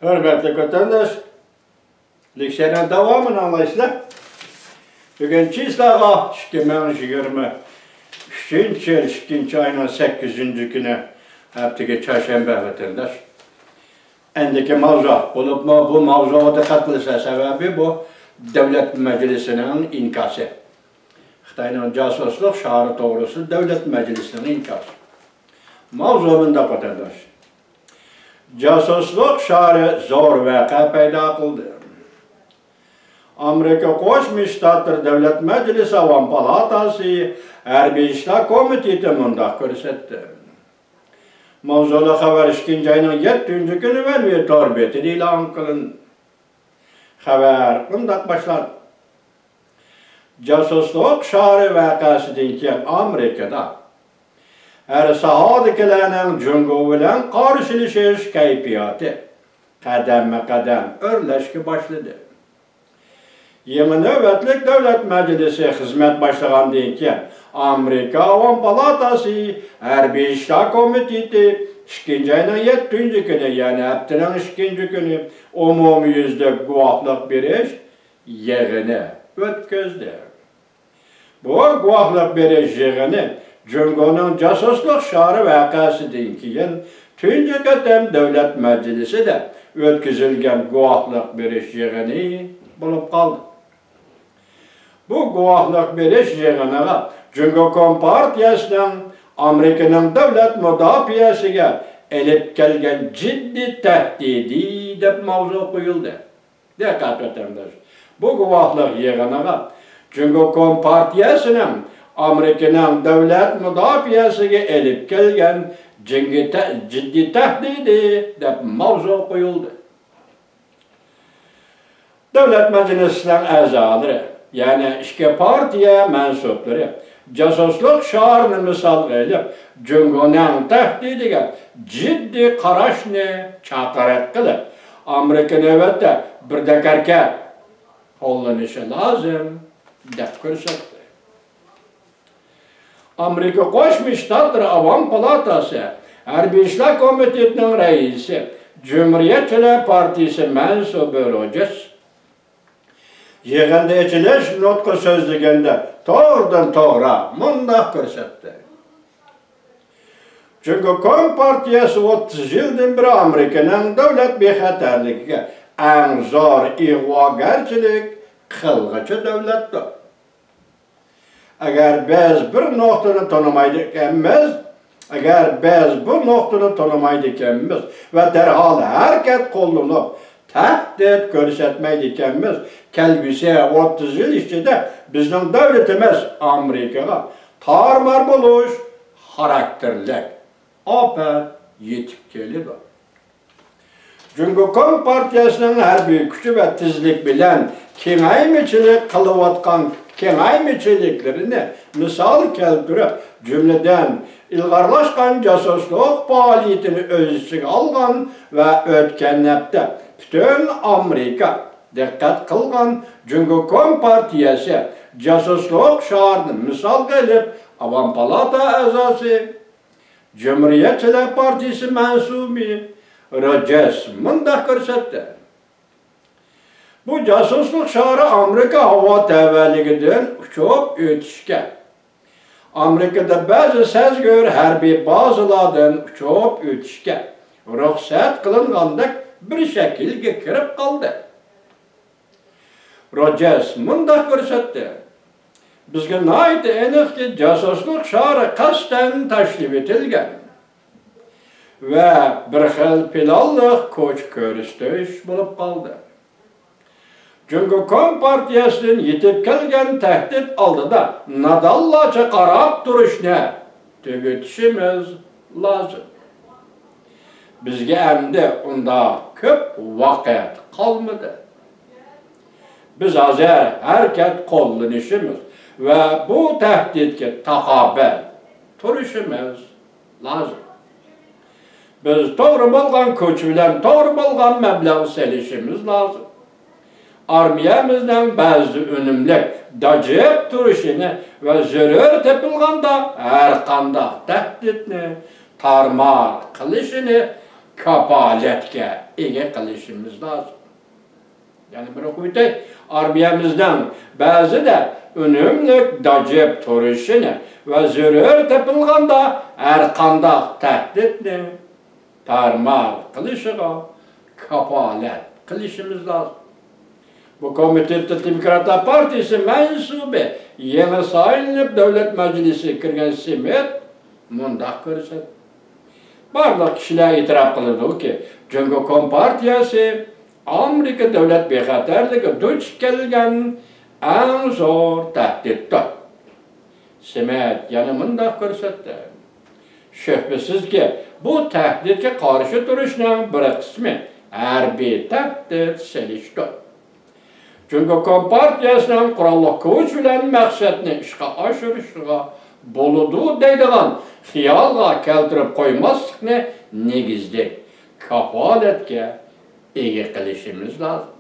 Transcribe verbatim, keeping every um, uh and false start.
ھۆرمەتلىك ۋەتەنداش، لېكسىيەنىڭ داۋامىنى ئاڭلايسىلەر. بۈگۈن چىسلاغا ئىككى مىڭ يىگىرمە ئۈچىنچى يىل ئىككىنچى ئاينىڭ سەككىزىنچى كۈنى، ھەپتىگە چارشەنبە، ۋەتەنداش. ئەندىكى ماۋزۇ، بولۇپمۇ بۇ ماۋزۇغا دىققەت قىلىسىلەر، سەۋەبى بۇ دۆلەت مەجلىسىنىڭ ئىنكاسى. خىتاينىڭ جاسۇسلۇق شارى توغرىسىدا دۆلەت مەجلىسىنىڭ ئىنكاسى. ماۋزۇ مۇنداق، ۋەتەنداش. جاسۇسلۇق شارى زور ۋەقە پەيدا قىلدى. ئامېرىكا قوشما شتاتلىرى دۆلەت مەجلىسى ئاۋام پالاتاسى ھەربىي ئىشلار كومىتېتى مۇنداق كۆرسەتتى. ماۋزۇلۇق خەۋەر ئىككىنچى ئاينىڭ يەتتىنچى كۈنى مەنۋى تور بېتىدە ئېلان قىلىندى. خەۋەر مۇنداق باشلاندى. جاسۇسلۇق شارى ۋەقەسىدىن كېيىن ئامېرىكىدا ھەر ساھەدىكىلەرنىڭ جۇڭگو بىلەن قارشىلىشىش كەيپىياتى قەدەممۇ قەدەم ئۆرلەشكە باشلىدى. يېڭى نۆۋەتلىك دۆلەت مەجلىسى خىزمەت باشلىغاندىن كېيىن، ئامېرىكا ئاۋام پالاتاسى ھەربىي ئىشلار كومىتېتى ئىككىنچى ئاينىڭ يەتتىنچى كۈنى، يەنى ھەپتىنىڭ ئىككىنچى كۈنى ئومۇميۈزلۈك گۇۋاھلىق بېرىش يىغىنى ئۆتكۈزدى. بۇ گۇۋاھلىق بېرىش يىغىنى جۇڭگونىڭ جاسۇسلۇق شارى ۋەقەسىدىن كېيىن تۇنجى قېتىم دۆلەت مەجلىسىدە ئۆتكۈزۈلگەن گۇۋاھلىق بېرىش يىغىنى بولۇپ قالدى. بۇ گۇۋاھلىق بېرىش يىغىنىغا جۇڭگو كومپارتىيەسىنىڭ ئامېرىكىنىڭ دۆلەت مۇداپىئەسىگە ئېلىپ كەلگەن جىددىي تەھدىتى دەپ ماۋزۇ قويۇلدى. دىققەت، ۋەتەنداش! بۇ گۇۋاھلىق يىغىنىغا جۇڭگو كومپارتىيەسىنىڭ ئامېرىكىنىڭ دۆلەت مۇداپىئەسىگە ئېلىپ كەلگەن جىڭگى تە-، جىددىي تەھدىتى دەپ ماۋزۇ قويۇلدى. دۆلەت مەجلىسىنىڭ ئەزالىرى، يەنى ئىككى پارتىيە مەنسۇپلىرى جاسۇسلۇق شارىنى مىسالغا ئېلىپ، جۇڭگونىڭ تەھدىتىگە جىددىي قاراشنى چاقىرىق قىلىپ، ئامېرىكا نۆۋەتتە بىردەك ھەرىكەت قوللىنىشى لازىم، دەپ كۆرسەتتى. ئامېرىكا قوشما شتاتلىرى ئاۋام پالاتاسى ھەربىي ئىشلار كومىتېتىنىڭ رەئىسى، جۇمھۇرىيەتچىلەر پارتىيىسى مەنسۇبى روجېرس يىغىندا ئېچىلىش نۇتقى سۆزلىگەندە توغرىدىن توغرا مۇنداق كۆرسەتتى. جۇڭگو كومپارتىيەسى ئوتتۇز يىلدىن بېرى ئامېرىكىنىڭ دۆلەت بىخەتەرلىكىگە ئەڭ زور ئىغۋاگەرچىلىك قىلغۇچى دۆلەتتۇر. ئەگەر بىز بىر نۇقتىنى تونۇمايدىكەنمىز، ئەگەر بىز بۇ نۇقتىنى تونۇمايدىكەنمىز ۋە دەرھال ھەرىكەت قوللىنىپ، تەھدىت كۆرسەتمەيدىكەنمىز، كەلگۈسى ئوتتۇز يىل ئىچىدە بىزنىڭ دۆلىتىمىز ئامېرىكىغا تارمار بولۇش خاراكتېرلىك ئاپەت يېتىپ كېلىدۇ. جۇڭگو كومپارتىيەسىنىڭ ھەربىي كۈچى ۋە تېزلىك بىلەن كېڭەيمىچىلىك قىلىۋاتقان كېڭەيمىچىلىكلىرىنى مىسال كەلتۈرۈپ، جۈملىدىن، ئىلغارلاشقان جاسۇسلۇق پائالىيىتىنى ئۆز ئىچىگە ئالغان ۋە ئۆتكەن ھەپتە پۈتۈن ئامېرىكا دىققەت قىلغان جۇڭگو كومپارتىيەسى جاسۇسلۇق شارىنى مىسالغا ئېلىپ، ئاۋام پالاتا ئەزاسى، جۇمھۇرىيەتچىلەر پارتىيىسى مەنسۇبى روجېرس مۇنداق كۆرسەتتى. بۇ جاسۇسلۇق شارى ئامېرىكا ھاۋا تەۋەلىكىدىن ئۇچۇپ ئۆتۈشكە، ئامېرىكىدا بەزى سەزگۈر ھەربىي بازىلاردىن ئۇچۇپ ئۆتۈشكە رۇخسەت قىلىنغاندەك بىر شەكىلگە كىرىپ قالدى. روجېرس مۇنداق كۆرسەتتى: بىزگە ناھايىتى ئېنىقكى، جاسۇسلۇق شارى قەستەن تاشلىۋېتىلگەن ۋە بىر خىل پىلانلىق كوچا كۆرسىتىش بولۇپ قالدى. جۇڭگو كومپارتىيەسىدىن يېتىپ كەلگەن تەھدىت ئالدىدا نادانلارچە قاراپ تۇرۇشنى تۈگىتىشىمىز لازىم. بىزگە ئەمدى ئۇنداق كۆپ ۋاقىت قالمىدى. بىز ھازىر ھەرىكەت قوللىنىشىمىز ۋە بۇ تەھدىتكە تاقابىل تۇرۇشىمىز لازىم. بىز توغرا بولغان كوچا بىلەن توغرا بولغان مەبلەغ سېلىشىمىز لازىم. ئارمىيەمىزنىڭ بەزىدە ئۈنۈملۈك داجىيىپ تۇرۇشىنى ۋە زۆرۈر تېپىلغاندا ھەرقانداق تەھدىتنى تارمار قىلىشىنى كاپالەتكە ئىگە قىلىشىمىز لازىم. يەنە بىر ئوقۇۋېتەي. ئارمىيەمىزنىڭ بەزىدە ئۈنۈملۈك داجىپ تۇرۇشىنى ۋە زۆرۈر تېپىلغاندا ھەرقانداق تەھدىتنى تارمار قىلىشىغا كاپالەت قىلىشىمىز لازىم. بۇ كومىتېتتا دېموكراتلار پارتىيىسى مەنسۇبى، يېڭى سايلىنىپ دۆلەت مەجلىسىگە كىرگەن سمىت مۇنداق كۆرسەتتى. بارلىق كىشىلەر ئېتىراپ قىلىدۇكى، جۇڭگو كومپارتىيەسى ئامېرىكا دۆلەت بىخەتەرلىكىگە دۇچ كەلگەن ئەڭ زور تەھدىتتۇر. سمىت يەنە مۇنداق كۆرسەتتى، شۈبھىسىزكى، بۇ تەھدىتكە قارشى تۇرۇشنىڭ بىر قىسمى ھەربىي تەھدىت سېلىشتۇر. جۇڭگو كومپارتىيەسىنىڭ قوراللىق كۈچ بىلەن مەقسەتنى ئىشقا ئاشۇرۇشىغا بولىدۇ دەيدىغان خىيالغا كەلتۈرۈپ قويماسلىقنى نېگىزلىك كاپالەتكە ئىگە قىلىشىمىز لازىم.